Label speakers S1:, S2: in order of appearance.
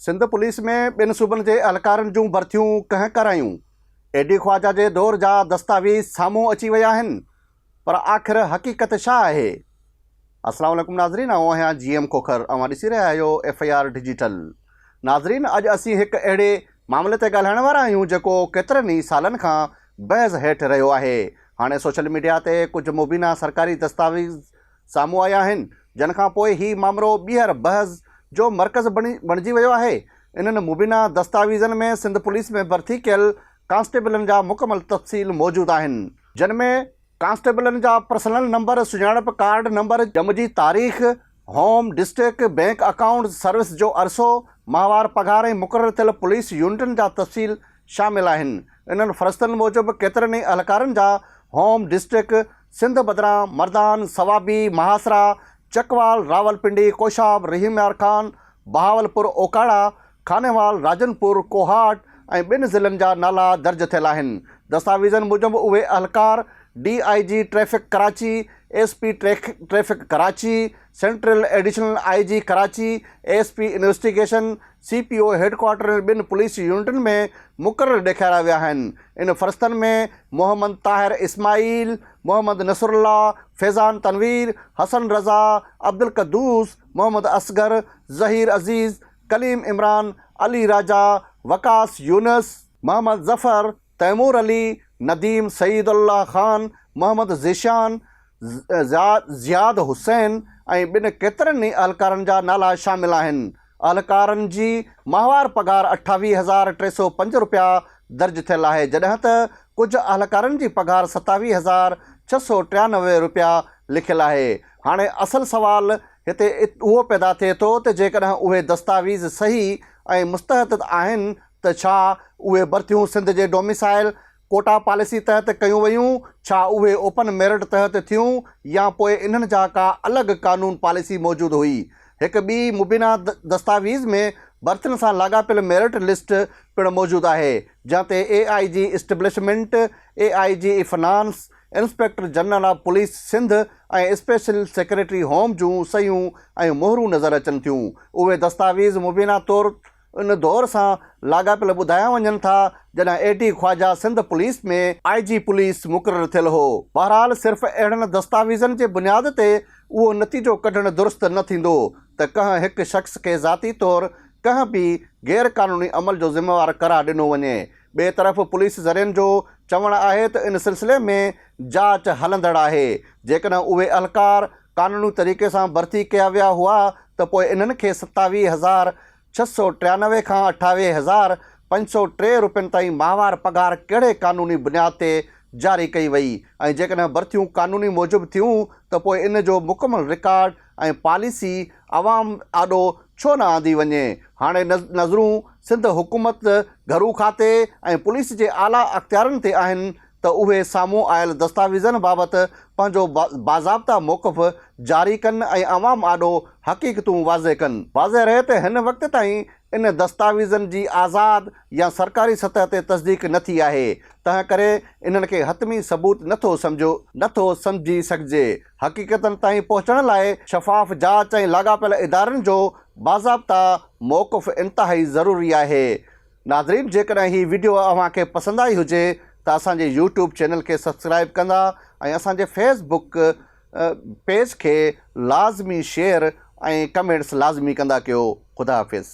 S1: Sindh police ۾ ٻين صوبن جي اهلڪارن جون ڀرتيون ڪنهن ڪرايون؟ اي ڊي خواجه جي دور جا دستاويز سامهون اچي ويا آهن پر آخر حقيقت ڇا آهي؟ السلام عليڪم ناظرين آئون آهيان جي ايم کوکر اوهان ڏسي رهيا آهيو ايف I R digital ناظرين اڄ اسين هڪ اهڙي معاملي تي ڳالهائڻ وارا آهيون جيڪو ڪيترن ئي سالن کان بحث هيٺ رهيو آهي هاڻي سوشل ميڊيا تي ڪجهه مبينا سرڪاري دستاويز سامهون آيا آهن، جن کان پوء هي مامرو ٻيهر بحث جو مرڪز بڻجي ويو آهي. انهن مبينا دستاويزن ۾ سنڌ پوليس ۾ ڀرتي ڪيل ڪانسٽيبلن جا مڪمل تفصيل موجود آهن، جن ۾ ڪانسٽيبلن جا پرسنل نمبر، سڃاڻپ ڪارڊ نمبر، ڄم جي تاريخ، home district, bank account, service جو عرصو، ماهوار پگهار ۽ مقرر ٿيل پوليس يونٽن جا تفصيل شامل آهن. انهن فهرستن موجب ڪيترن ئي اهلڪارن جا هوم ڊسٽرڪٽ سنڌ بدران مردان، صوابي، مهاسرا، چڪوال، راولپنڊي، ڪوشاب، رحيم يار خان، بهاولپور، اوڪاڙا، خانيوال، راجنپور، ڪوهاٽ ۽ ٻين ضلعن جا نالا درج ٿيل آهن. دستاويزن موجب اهي اهلڪار D I G traffic Karachi, S P traffic Karachi, central additional I G Karachi, S P investigation, C P O headquarter ۽ ٻين پوليس يونٽن ۾ مقرر ڏيکاريا ويا آهن. ان فهرستن ۾ محمد طاهر اسماعيل، محمد نصرالله، فيضان تنوير، حسن رضا، عبدالقدوس، محمد اصغر، ظهير عزيز، ڪليم عمران، علي راجا، وقاص يونس، محمد ظفر، تيمور علي، نديم سعيد الله خان، محمد ذيشان، زياد حسين ۽ ٻين ڪيترن ئي اهلڪارن جا نالا شامل آهن. اهلڪارن جي ماهوار پگهار 28305 رپيا درج ٿيل آهي جڏهن ته ڪجهه اهلڪارن جي پگهار 27693 رپيا لکيل آهي. هاڻي اصل سوال هتي اهو پيدا ٿئي ٿو ته جيڪڏهن اهي دستاويز صحيح ۽ مستند آهن ته ڇا اهي ڀرتيون سنڌ جي ڊوميسائل ڪوٽا پاليسي تحت ڪيون ويون، ڇا اهي اوپن ميرٽ تحت ٿيون يا پوء انهن جا ڪا الڳ قانون پاليسي موجود هئي؟ هڪ ٻي مبينا دستاويز ۾ ڀرتين سان لاڳاپيل ميرٽ لسٽ پڻ موجود آهي، جنهن تي A I G establishment, A I G finance, inspector general of police Sindh ۽ special secretary home جون صحيحون ۽ مهرون نظر اچن ٿيون. اهي دستاويز مبينا طور ان دور سان لاڳاپيل ٻڌايا وڃن ٿا جڏهن A D Khawaja Sindh police ۾ I G police مقرر ٿيل هو. بهرحال صرف اهڙن دستاويزن جي بنياد تي اهو نتيجو ڪڍڻ درست نه ٿيندو ته ڪنهن هڪ شخص کي ذاتي طور ڪنهن به غير قانوني عمل جو ذميوار قرار ڏنو وڃي. ٻئي طرف پوليس ذريعن جو چوڻ آهي ته ان سلسلي ۾ جاچ هلندڙ آهي جيڪڏهن اهي اهلڪار قانوني طريقي سان ڀرتي ڪيا ويا هئا ته پوء انهن کي 27693 کان 28503 روپين تائين ماهوار پگهار ڪهڙي قانوني بنياد تي جاري ڪئي وئي ۽ جيڪڏهن ڀرتيون قانوني موجب ٿيون ته پوء ان جو مڪمل رڪارڊ ۽ پاليسي عوام آڏو ڇو نه آندي وڃي؟ هاڻي نظرون سنڌ حڪومت، گهرو کاتي ۽ پوليس جي اعليٰ اختيارين تي آهن ته اهي سامهون آيل دستاويزن بابت پنهنجو باضابطا موقف جاري ڪن ۽ عوام آڏو حقيقتون واضح ڪن. واضح رهي ته هن وقت تائين ان دستاويزن جي آزاد يا سرڪاري سطح تي تصديق نه ٿي آهي، تنهن ڪري انهن کي حتمي ثبوت نه ٿو نه ٿو سمجهي سگهجي. حقيقتن تائين پهچڻ لاء شفاف جاچ ۽ لاڳاپيل ادارن جو باضابطا موقف انتهائي ضروري آهي. ناظرين جيڪڏهن هي وڊيو اوهان کي پسند آئي هجي ته اسان جي يوٽيوب چينل کي سبسڪرائب ڪندا ۽ اسان جي فيس بڪ پيج کي لازمي شيئر ۽ ڪمينٽس لازمي ڪندا ڪيو خدا حافظ.